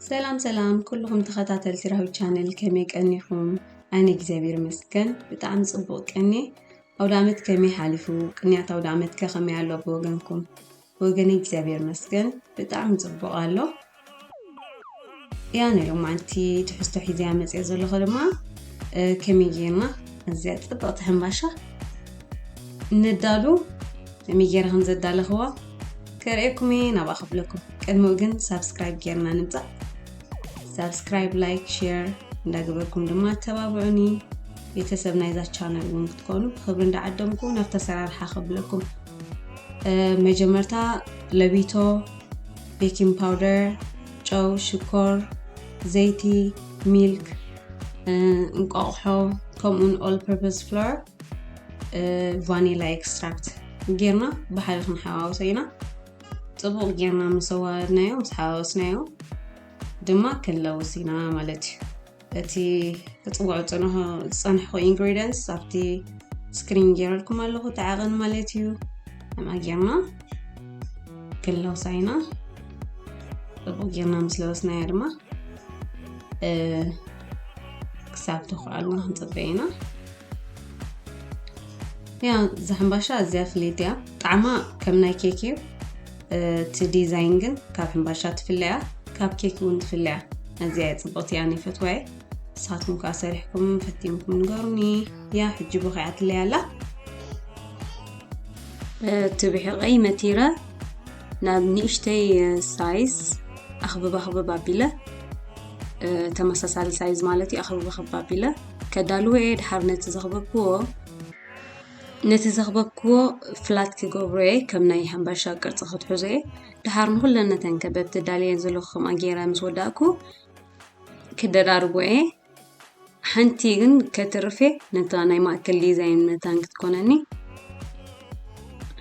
ሰላም ሰላም ኩልኹም ተኸታተልቲ ራህዊ ቻነል፣ ከመይ ቀኒኹም? ኣነ እግዚኣብሔር ይመስገን ብጣዕሚ ጽቡቕ ቀኒ። ኣውደ ዓመት ከመይ ሓሊፉ? ቅንያት ኣውደ ዓመት ከ ከመይ ኣሎ ብወገንኩም? ብወገነይ እግዚኣብሔር ይመስገን ብጣዕሚ ጽቡቕ ኣሎ። ያ ናይ ሎማዓንቲ ትሕዝቶ ሒዘያ መጽየ ዘለኹ ድማ፣ እ፣ ከመይ ጌርና እዚኣ ጽብቕቲ ሕምባሻ ነዳሉ፣ ከመይ ጌረ ከም ዘዳለኽዋ ከርእየኩም እየ፣ ናብኣ ከፍለኩም። ቅድሚኡ ግን ሳብስክራይብ ጌርና ንምጻእ። ሳብስክራይብ፣ ላይክ፣ ሼር እንዳገበርኩም ድማ ተባብዑኒ። ቤተሰብ ናይዛ ቻነል እውን ክትኮኑ ብኽብሪ እንዳዓደምኩ ናብቲ ኣሰራርሓ ከብለኩም። እ፣ መጀመርታ ለቢቶ፣ ቤኪንግ ፓውደር፣ ጨው፣ ሽኮር፣ ዘይቲ፣ ሚልክ፣ እ፣ እንቋቑሖ፣ ከምኡውን ኦል ፐርፐስ ፍሎር፣ እ፣ ቫኒላ ኤክስትራክት ጌርና ብሓደ ክንሓዋውሶ ኢና። ጽቡቕ ጌርና ምስ ኣዋሃድናዮ፣ ምስ ሓዋወስናዮ ድማ ክንለውስ ኢና ማለት እዩ። እቲ ክጽውዖ ዝጸንሖ-፣ ዝጸንሕኩ ኢንግሪዲየንትስ ኣብቲ ስክሪን ጌረልኩም ኣለኹ፣ ተዓቐን ማለት እዩ። ከምኣ ጌርና ክንለውሳ ኢና። ጽቡቕ ጌርና ምስ ለወስናዮ ድማ፣ እ፣ ክሳብ ተኹዓልና ክንጽበ ኢና። ያ፣ እዛ ሕምባሻ ኣዝያ ፍልይቲ እያ። ጣዕማ ከም ናይ ኬክ እዩ። እ፣ እቲ ዲዛይን ግን ካብ ሕምባሻ ትፍለ እያ፣ ካብ ኬክ እውን ትፍለ እያ። ኣዝያ እያ ጽብቕቲ፣ ኣነ ይፈትዋ እየ። ንስኻትኩም ከኣ ሰሪሕኩም ፈቲምኩም ንገሩኒ። ያ፣ ሕጂ ቦኺዓትለይ ኣላ። እ፣ እቲ ብሕቐይ መቲረ ናብ ንእሽተይ፣ እ፣ ሳይዝ ኣኽብብ ኣኽብብ ኣቢለ፣ እ፣ ተመሳሳሊ ሳይዝ ማለት እዩ፣ ኣኽብብ ኣኽብብ ኣቢለ ከዳልዎ እየ። ድሓር ነቲ ዘኽበብክዎ፣ ነቲ ዘኽበብክዎ ፍላት ክገብሮ እየ፣ ከም ናይ ሕምባሻ ቅርጺ ክትሕዞ እየ። ድሓር ንኹለን ነተን ከበብቲ ዳልየን ዘለኹ ከምኣ ገይረ ምስ ወዳእኩ ክደራርቦ እየ። ሓንቲ ግን ከትርፌ ነታ ናይ ማእከል ዲዛይን መታን ክትኮነኒ።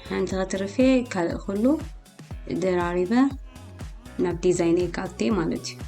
ሓንቲ ከትርፌ ካልእ ኩሉ ደራሪበ ናብ ዲዛይን የካቴ ማለት እዩ።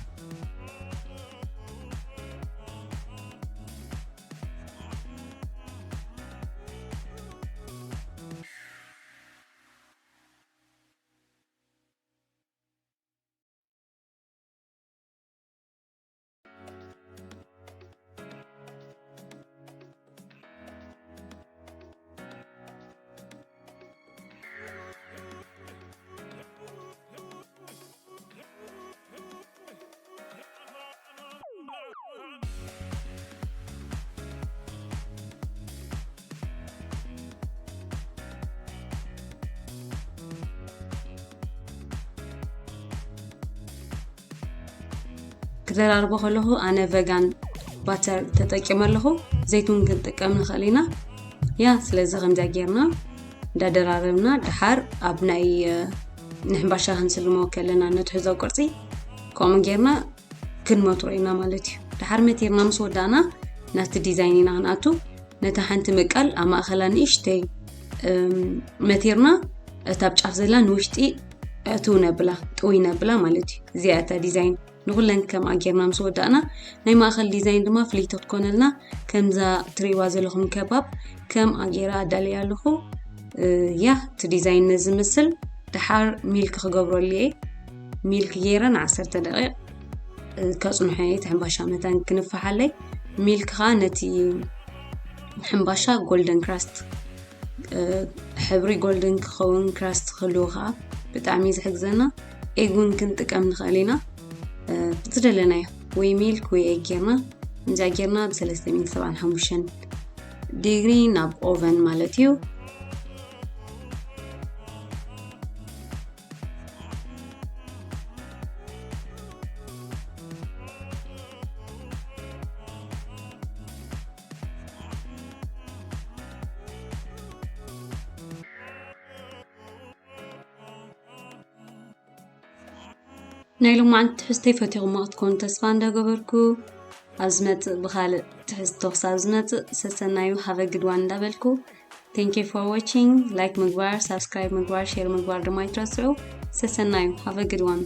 ክደራርቦ ከለኹ ኣነ ቨጋን ባተር ተጠቂመ ኣለኹ። ዘይቱን ክንጥቀም ንኽእል ኢና። ያ፣ ስለዚ ከምዚያ ጌርና እንዳደራረብና ድሓር ኣብ ናይ፣ እ፣ ንሕምባሻ ክንስልሞ ከለና ንትሕዞ ቅርጺ ከምኡ ጌርና ክንመትሮ ኢና ማለት እዩ። ድሓር መቲርና ምስ ወዳእና ናብቲ ዲዛይን ኢና ክንኣቱ። ነታ ሓንቲ ምቃል ኣብ ማእኸላ ንእሽተይ፣ እም፣ መቲርና እታ ኣብ ጫፍ ዘላ ንውሽጢ እትው ነብላ፣ ጥውይ ነብላ ማለት እዩ። እዚኣ እታ ዲዛይን። ንኹለን ከምኣ ጌርና ምስ ወዳእና፣ ናይ ማእኸል ዲዛይን ድማ ፍልይቲ ክትኮነልና፣ ከምዛ ትርእይዋ ዘለኹም ከባብ ከምኣ ጌረ ኣዳልያ ኣለኹ። እ፣ ያ፣ እቲ ዲዛይን ነዚ ዝመስል። ድሓር ሚልክ ክገብረሉ እየ። ሚልክ ጌረ ንዓሰርተ ደቂቕ፣ እ፣ ከጽንሖ እየ፣ እቲ ሕምባሻ መታን ክንፍሓለይ። ሚልክ ኸኣ ነቲ ሕምባሻ ጎልደን ክራስት፣ እ፣ ሕብሪ ጎልደን ክኸውን ክራስት ክህልዎ ኸኣ ብጣዕሚ እዩ ዝሕግዘና። ኤግ እውን ክንጥቀም ንኽእል ኢና። እ፣ ዝደለናዮ ወይ ሚልክ ወይ ኤግ ጌርና፣ እንዚኣ ጌርና ብ ሰለስተ ሚእቲ ሰብዓን ሓሙሽተን ዲግሪ ናብ ኦቨን ማለት እዩ። ናይ ሎማዓንቲ ትሕዝተይ ፈቲኹሞ ክትኮኑ ተስፋ እንዳገበርኩ፣ ኣብ ዝመጽእ ብኻልእ ትሕዝቶ ክሳብ ዝመጽእ ሰሰናዩ፣ have a good one እንዳበልኩ፣ thank you for watching። ላይክ ምግባር፣ ሳብስክራይብ ምግባር፣ ሼር ምግባር ድማ ኣይትረስዑ። ሰሰናዩ፣ have a good one።